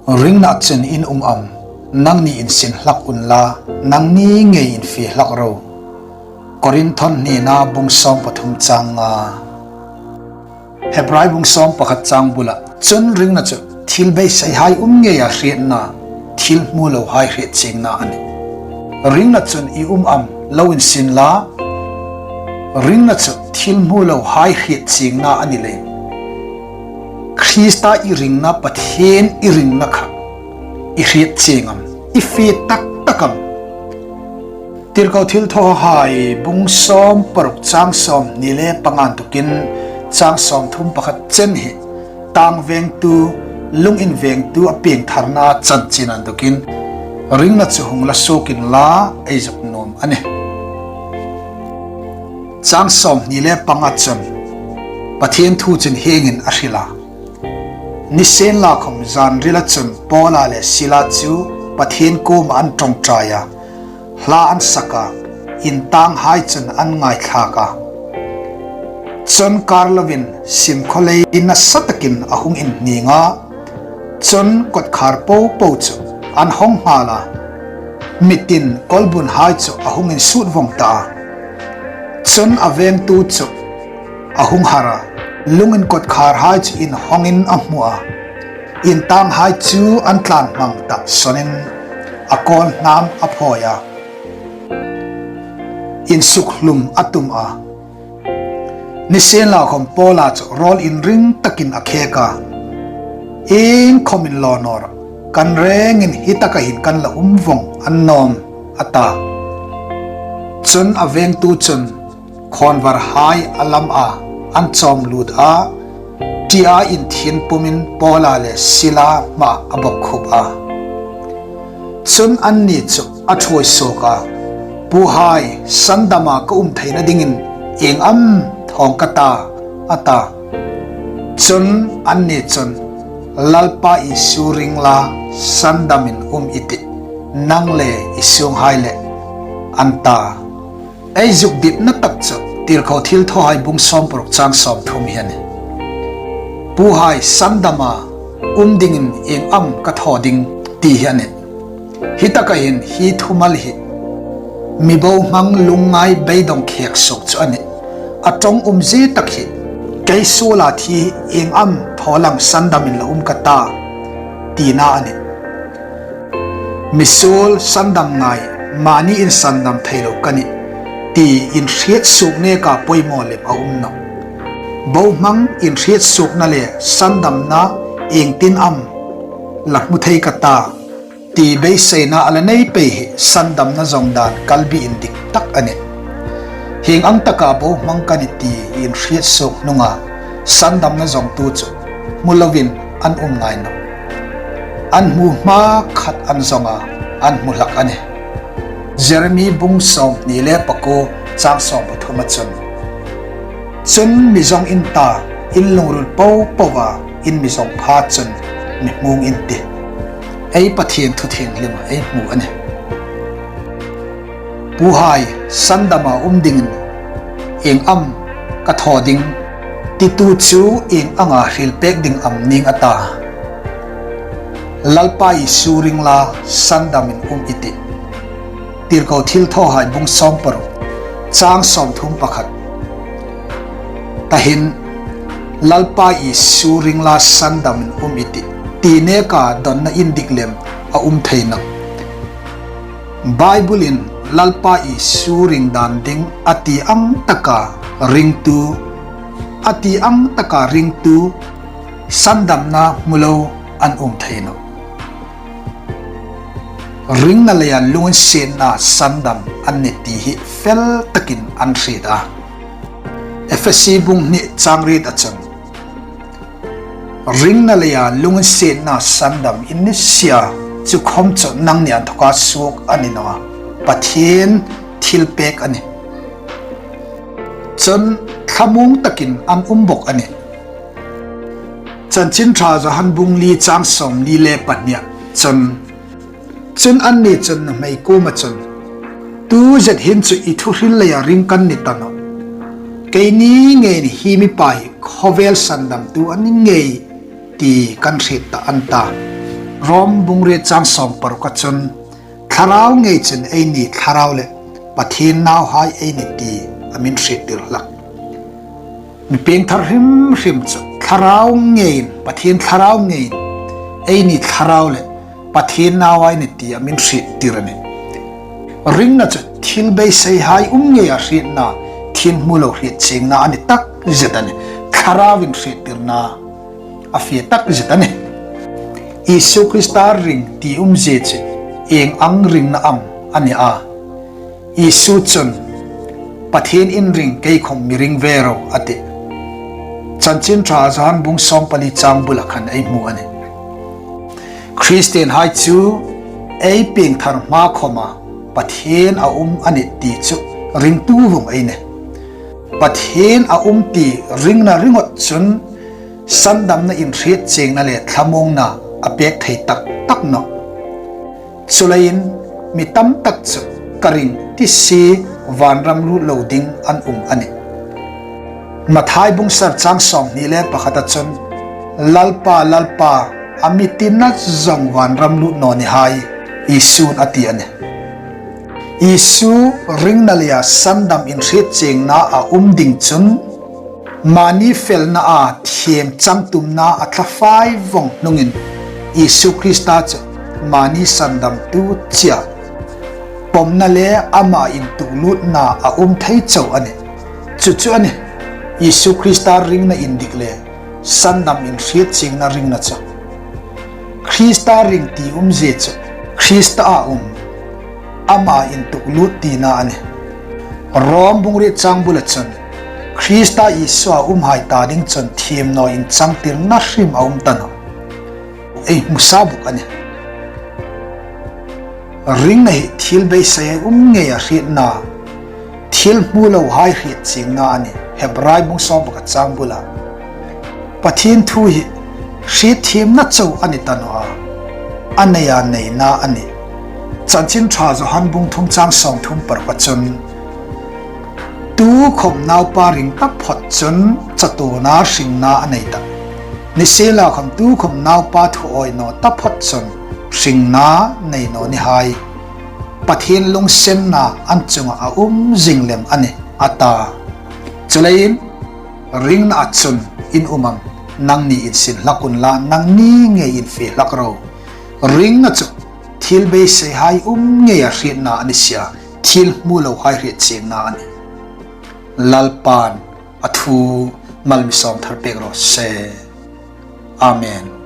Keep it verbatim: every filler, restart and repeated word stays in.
Ringna chun in um am? Nangni insin hlak unla, nangni ngei infie hlak ro. Korinth hnina bung sawm pathum chang nga. Hebrai bung sawm pakhat chang bula chun ringna chu thil beiseihai um ngeia hrietna, thil hmu lohai hriet chiengna a nih. Ringna chun i um am lo insin la, ringna chu thil hmu lohai hriet chiengna a ni leiin, Krista i ringna, Pathien i ringna kha i hriet chieng am, i fie tak tak am? Tirko Thilthawhai bung sawm paruk chang sawmhni le panga intukin chang sawmthum pakhat chen hi tangvengtu, lunginvengtu a piengtharna chanchin intukin ringna chu hung la suok inla ei zuk nuom a nih. Chang sawmhni le panga chun Pathien thu chun hieng hin a hril a: Nisienlakhawm zanrila chun Paula le Sila chu Pathien kuoma an ṭawngṭai a, hla an sak a, intanghai chun an ngaithlak a. Chun kar loin simkhawlei nasa takin a hung inhning a, chun kotkhar popo chu an hawng nghal a, mi tin kawlbunhai chu a hung insut vawng ta a. Chun a vengtu chu a hung har a, lungin kotkharhai chu inhawngin a hmu a, intanghai chu an tlan hmang ta sawnin a kawl hnam a phawi a, insukhlum a tum a. Nisienlakhawm Paula chu rawl inring takin a khek a, iengkhawm inlaw naw rawh, kan rengin hi taka hin kan la um vawng a nuom, a ta. Chun a vengtu chun khawnvarhai a lam a, an chawm lut a, tia inthin pumin Paula le Sila hmaah a bawkkhup a. Chun anni chu a ṭhuoi suok a, Puhai, sandama ka um theina dingin ieng am thawng ka ta? a ta. Chun anni chun, Lalpa Isu ring la, sandamin um i tih, nang le i sunghai le, an ta. Ei zuk ditna tak chu Tirko Thilthawhai bung sawm paruk chang sawmthum hi a nih. Puhai, sandama um dingin ieng am ka thaw ding, ti hi a nih. Hi taka hin hi thumal hi mi bohmang lungngai beidawng khek suok chu a nih. A ṭawng umzie tak hi kei suola thi ieng am thaw lang sandamin la um ka ta, tina a nih. Mi suol sandam ngai, mani insandam thei lo ka nih, ti inhriet suok neka poimaw lem a um nawh. Bohmang inhriet suokna le sandamna iengtin am la hmu thei ka ta, ti beiseina a la nei pei hi sandamna zawng dan kalbi indik tak a nih. Hieng ang taka bohmang ka nih ti inhriet suok hnunga sandamna zawngtu chu hmu loin an um ngai nawh. An hmu hma khat an zawng a, an hmu hlak a nih. Jeremi bung sawmhni le pakuo chang sawm pathuma chun, Chun mi zawng in ta, in lungril popoa in mi zawng pha chun mi hmung in tih. Ei Pathien thu thienghlima ei hmu a nih. Puhai, sandama um dingin ieng am ka thaw ding, titu chu ieng anga hril pek ding am ning a ta? Lalpa Isu ring la, sandamin um i tih. Tirko Thilthawhai bung sawm paruk chang sawmthum pakhat ta hin, Lalpa Isu ring la, sandamin um i tih, ti neka dawnna indik lem a um thei nawh. Bible-in Lalpa Isu ring dan ding a ti ang taka ringtu, a ti ang taka ringtu sandamna hmu lo an um thei nawh. Ringna leia lunginsietna sandam an nih ti hi fel takin an hriet a. Ephesi bung hni chang riet a chun, Ringna leia lunginsietna sandam in ni sia, chu khom chu nangni inthawka suok a ni naw a, Pathien thilpek a nih. Chun thlamuong takin an um bawk a nih. Chanchin Ṭha Johan bung li chang sawmli le pahnia chun, Chun anni chun nuhmei kuoma chun, Tu zet hin chu i thuhril leia ring kan ni ta nawh. Keini ngeiin hi mipa hi khawvel sandamtu a ni ngei ti kan hriet ta, an ta. Rom bung riet chang sawm paruk a chun, thlarau ngei chun eini thlarau le Pathien nauhai ei ni ti a min hriettir hlak. Mi piengthar hrim hrim chu thlarau ngeiin, Pathien thlarau ngeiin eini thlarau le Pathien nauhai ni ti a min hriettir a nih. Ringna chu thil beiseihai um ngeia hrietna, thil hmu lo hriet chiengna a ni tak zet a nih. Thlarauin hriettirna a fie tak zet a nih. Isu Krista ring ti umzie chu ieng ang ringna am a ni a? Isu chun, "Pathien in ring, kei khawm mi ring ve ro," a ti. Chanchin Ṭha Johan bung sawm pali chang bula khan ei hmu a nih. Kristienhai chu ei piengthar hma khawma Pathien a um a nih ti chu ringtu vawng ei nih. Pathien a um ti ringna ringawt chun sandamna, inhrietchiengna le thlamuongna a pek thei tak tak nawh. Chuleiin mi tam tak chu ka ring ti si vanram lut lo ding an um a nih. Mathai bung sari chang sawmhni le pakhat a chun, "Lalpa, Lalpa, a mi tina zong vanram lut naw ni hai," Isu'n a ti a nih. Isu ringna leia sandam, inhrietchiengna a um ding chun, mani felna a thiem changtumna a thlafai vawng hnungin Isu Krista chu mani sandamtu chie, pawmna le ama intuklutna a um thei chau a nih. Chu chu a nih, Isu Krista ringna indik le sandam, inhrietchiengna ringna chu. Krista ring ti umzie chu Krista a um, ama intuklut tina a nih. Rom bung riet chang bula chun, Krista Isu a umhai ta ding chun thiem naw inchangtirna hrim a um ta nawh. Ei hmusa bawk a nih. Ringna hi thil beiseihai um ngeia hrietna, thil hmu lohai hrietchiengna a nih. Hebrai bung sawm pakhat chang bula, Pathien thu hi hriet thiemna chau a ni ta naw a, a neia neina a nih. Chanchin Ṭha Johan bung thum chang sawmthum paruk a chun, tukhawm Naupa ring taphot chun chatuona hringna a nei tah. Nisienlakhawm tukhawm Naupa thu awi naw taphot chun hringna nei naw ni hai. Pathien lunginsenna an chunga a um zing lem a nih, a ta. Chuleiin, ringna a chun in um am? Nangni insin hlak unla, nangni ngei infie hlak ro. Ringna chu thil beiseihai um ngeia hrietna a ni si a, thil hmu lohai hrietchiengna a nih. Lalpan a thu mal mi sawm thar pek raw se. Amen.